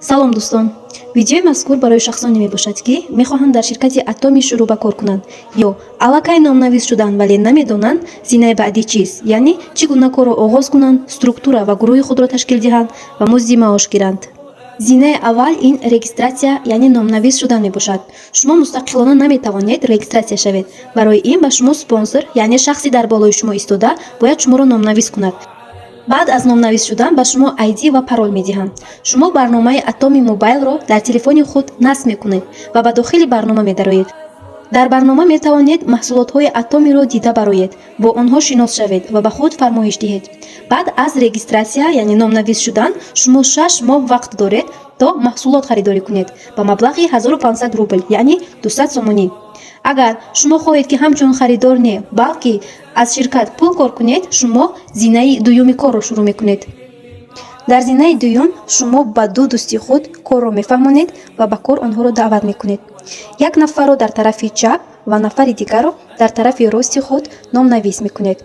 Салом, дӯстон! Видеои мазкур барои шахсоне мебошад, ки мехоҳанд дар ширкати Атоми шурӯъ ба кор кунанд ё аллакай номнавис шуданд, вале намедонанд, зинаи баъдӣ чист, яъне чӣ гуна корро оғоз кунанд, структура ва гурӯҳи худро ташкил диҳанд ва музди маош гиранд. Зинаи аввал ин регистрация, яъне номнавис шудан мебошад. Шумо мустақилона наметавонед регистрация шавед. Барои ин ба шумо спонсор, яъне шахси дар болои шумо истода, бояд шуморо номнавис кунад. Баъд аз номнавис шудан ба шумо ID ва парол медиҳанд. Шумо барномаи Атоми Мобайлро дар телефони худ насб мекунед ва ба дохили барнома медароед. Дар барнома метавонед маҳсулотҳои Атомиро дида бароед, бо онҳо шинос шавед ва ба худ фармоиш диҳед. Баъд аз регистрация, яъне номнавис шудан, шумо 6 моҳ вақт доред, то маҳсулот харидорӣ кунед ба маблағи 1500 рубл, яъне 200 сомонӣ. Агар шумо хоҳед, ки ҳамчун харидор не, балки аз ширкат пул кор кунед, шумо зинаи дуюми корро шурӯъ мекунед. Дар зинаи дуюм шумо ба ду дӯсти худ корро мефаҳмонед ва ба кор онҳоро даъват мекунед. Як нафарро дар тарафи чап ва нафари дигарро дар тарафи рости худ номнавис мекунед.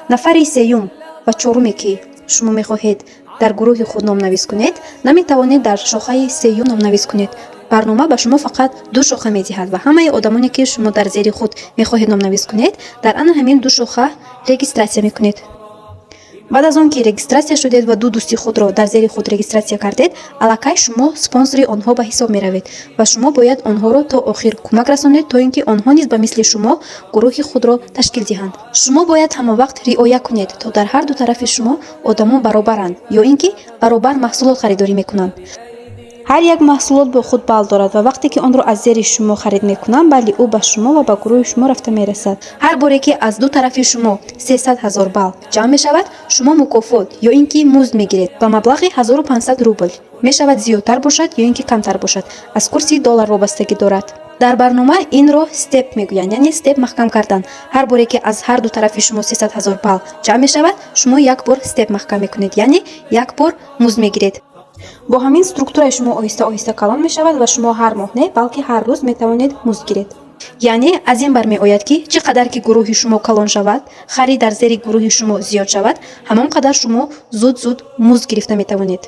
Нафари сеюм ва чоруме, ки шумо мехоҳед дар гурӯҳи худ номнавис кунед, наметавонед дар шохаи сеюм номнавис кунед. Барнома ба шумо фақат ду шоха медиҳад ва ҳамаи одамоне, ки шумо дар зери худ мехоҳед номнавис кунед, дар ана ҳамин ду шоха регистрация мекунед. Баъд аз он ки регистрация шудед ва ду дӯсти худро дар зери худ регистрация кардед, аллакай шумо спонсори онҳо ба ҳисоб меравед ва шумо бояд онҳоро то охир кӯмак расонед, то ин ки онҳо низ ба мисли шумо гурӯҳи худро ташкил диҳанд. Шумо бояд ҳамавақт риоя кунед, то дар ҳар ду тарафи шумо одамон баробаранд ё ин ки баробар маҳсулот харидорӣ мекунанд. Ҳар як маҳсулот бо худ балл дорад ва вақте ки онро аз зери шумо харид мекунанд, балли ӯ ба шумо ва ба гурӯҳи шумо рафта мерасад. Ҳар боре ки аз ду тарафи шумо 300 000 балл ҷамъ мешавад, шумо мукофот ё ин ки музд мегиред ба маблағи 1500 рубл. Мешавад, зиёдтар бошад ё ин ки камтар бошад, аз курси доллар вобастагӣ дорад. Дар барнома инро степ мегӯянд, яъне степ маҳкам кардан. Ҳар боре ки аз ҳар ду тарафи шумо 300 000 балл ҷамъ мешавад, шумо як бор степ маҳкам мекунед, яъне як бор музд мегиред. Бо ҳамин структураи шумо оҳиста оҳиста калон мешавад ва шумо ҳар моҳ не, балки ҳар рӯз метавонед музд гиред. Яъне аз ин бармеояд, ки чӣ қадар ки гурӯҳи шумо калон шавад, харид дар зери гурӯҳи шумо зиёд шавад, ҳамон қадар шумо зуд зуд музд гирифта метавонед.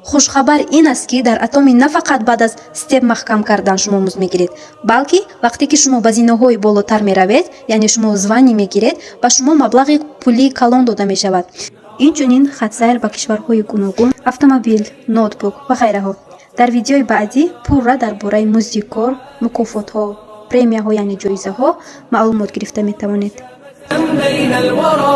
Хушхабар ин аст, ки дар Атоми на фақат баъд аз степ маҳкам кардан шумо музд мегиред, балки вақте ки шумо ба зинаҳои болотар меравед, яъне шумо звание мегиред, ба шумо маблағи пулии калон дода мешавад, инчунин хатсайр ба кишварҳои гуногун, автомобил, ноутбук ва ғайраҳо. Дар видеои баъдӣ пурра дар бораи музди кор, мукофотҳо, премияҳо, яъне ҷоизаҳо маълумот гирифта метавонед. بين الورى.